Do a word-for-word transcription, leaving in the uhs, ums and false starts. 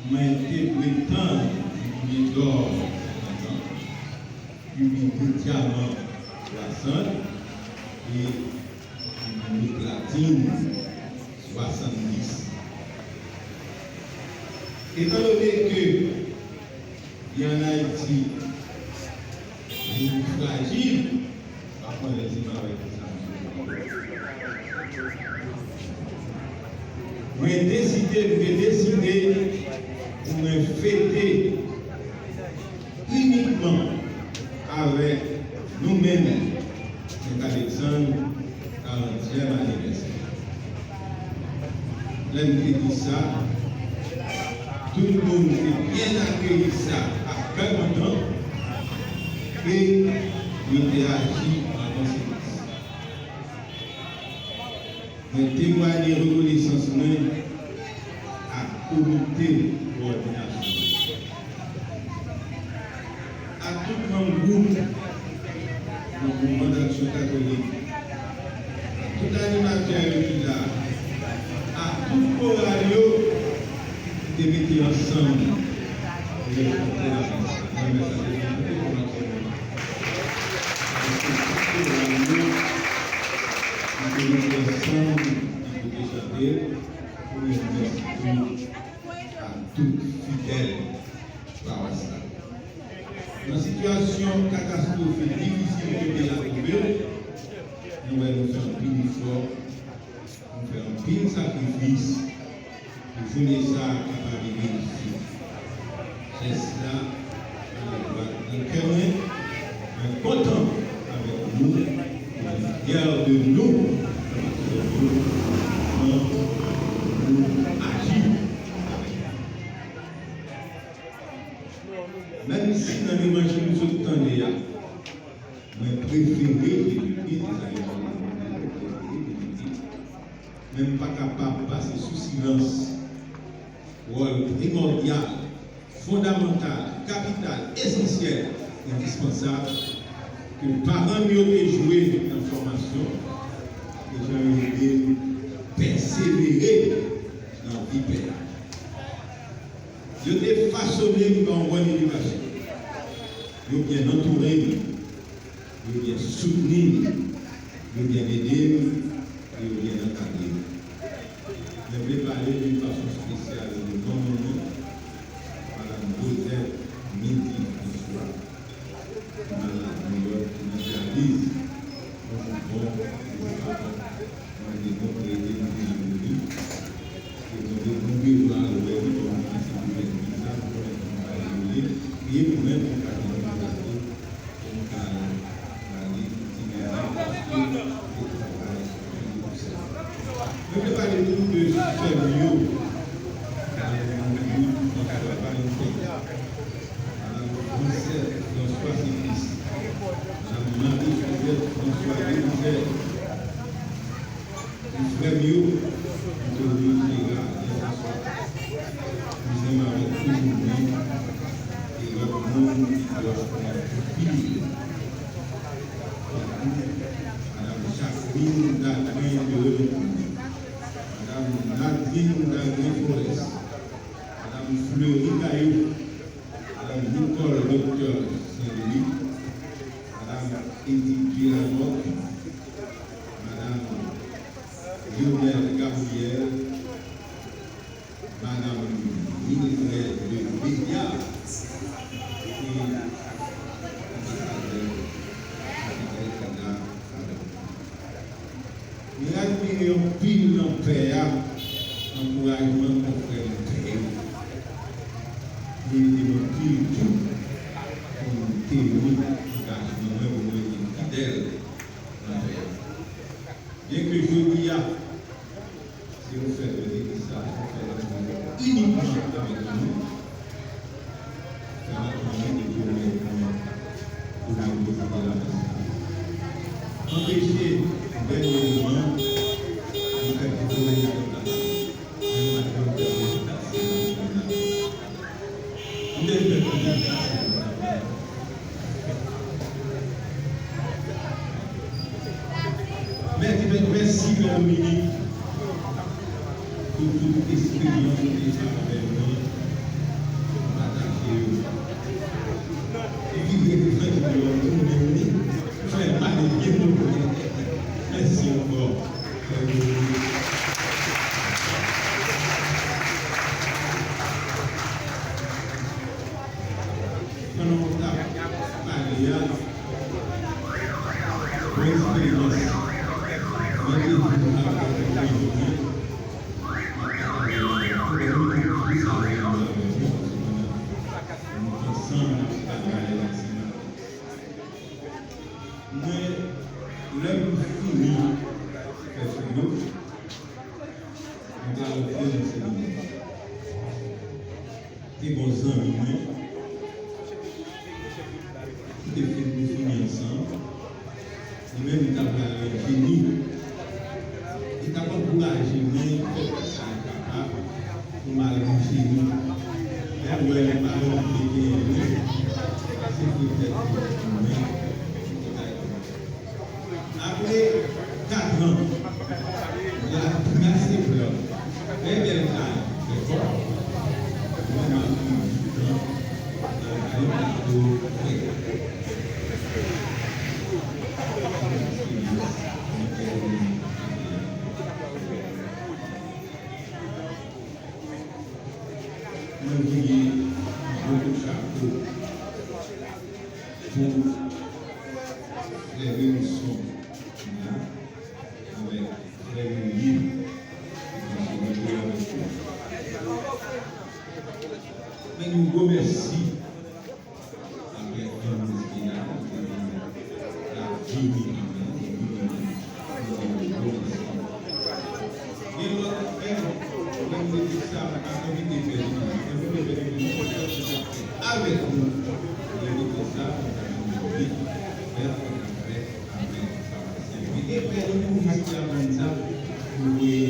Mwen te pretann ki m gen dò senkantan, ki m gen dyaman swasant e ki m gen platin swasanndis. Etandone ke vi ann Ayiti vin frajil, pa konnen si m avèk ou sa m sou. Mwen deside, mwen deside pou mwen fete inikman avèk nou menm, Sent Aleksann, karantyèm anivèsè. Lè m te di sa, tout moun te byen akeyi sa ak kè kontan e yo te aji an konsekans. Mwen temwaye rekonesans mwen a komite kowòdinasyon, a tout manm gwoup nan Mouvman d'Action Catholique, a tout animatè yo ki la, a tout koral yo ki te mete ansanm pou yo chante lamès la. Lamès la te vin chante kòm aksyon. Paske tout koral yo ki te mete ansanm, ki te chante, pou yo mèsi tou a tout fidèl pawas la. Nan sitiyasyon katastwofik difisil ke peyi a twouve l, nou wè nou fè anpil efò, nou fè anpil sakrifis pou jounen sa a kapab rive isit. Jès la, nan kè mwen, mwen kontan avèk nou, mwen fyè de nou, paske nou, nou aji avèk nou. Menm si nan levanjil nou sot tande a, mwen prefere Jezikri, se sa yo di, mwen prefere Jezikri, men m pa kapab pase sou silans wòl primòdyal, fondamantal, kapital, esansyèl, endispansab ke paran m yo te jwe nan fòmasyon, ke jan yo ede m pèsevere nan vi pè a. Yo te fasone m pa yon bòn edikasyon. Yo byen antoure m. Yo byen soutni m, yo byen ede m, e yo byen ankadre m. Mwen vle pale d'une façon spéciale de manman mwen, Madame Josette Mindy François, ki malad Nouyòk, ki nan dyaliz, yon jou bon, yon jou pa bon. Mwen te bon pou ede nou vini pou li. E mwen te bon pou al wè li, kòm li se gouvènman sa, pou mwen, pou mwen, pou mwen, pou mwen, pou mwen, pou mwen, pou mwen, pou mwen, Mwen vle pale tou de sè m yo, Madame Monique François Valentin, Madame Francette François Simplice, Madame Marie Joseph François Belizaire, de frè m yo, Anthony Gérard François, kouzen m avèk kouzen mwen, e lòt moun ki pwòch mwen anpil. Madame Jacqueline Dadrin de Renaud, Madame Nadine Dadrin Forest, Madame Fleury Caillot, Madame Nicole Docteur Saint-Louis, Madame Edith J. Lamothe, Madame Lionel Gabriel, Madame Mildred Béliard e anbasadè Michael Canard avèk nou. Mwen admire anpil nan pè a ankourajman konfrè m pè yo. Li ede m anpil tou pou m teni angajman mwen pou mwen rete fidèl nan pè a. Byenke jodi a, se yon fèt de legliz la, se yon fèt ki inikman avèk nou, fè m ap konnen depi yon lè pou mwen, pou mwen prezide lamès la. Anpeche dènye moman, nou fè gwo rezitasyon. Mèsi, mèsi, Pè Dominik, pou tout eksperyans ou te fè avèk mwen. Li rive pou fè di yo tounen wi. Fè l pale byen pou nou. Mèsi ankò. Pandan w t ap pale a, mwen eksperyans mwen te viv avèk mwen jodi a. Ansanm, mwen, lè m fini fè foto, m t al fè yon seremoni. Te gen yon zanmi mwen ki te fin, nou fini ansanm. Li menm, li t ap pral nan Jeni. Li t ap ankouraje mwen fè tout sa l kapab pou m al nan Jeni. Lè m wè li pa anvi genyen mwen, se petèt mwen ki ta Apre katran, la tras e plan. Trè bèl kay, trè pwòp. Mwen, m ap viv tan nan kay plato frè. Mwen vini yon kout chapo pou Frè Remson ki la avèk Frè Remy. Mwen di yon gwo mèsi. Apre yon moun ki la, la vini ann, vini ann. Gen lòt frè, lè m te di sa, m pa envite frè Remy. Lè m te fè Remy, avèk nou. Lè m te di sa, m pa envite frè, frè, frè, frè. E frè Remy, jis la konn sa, m voye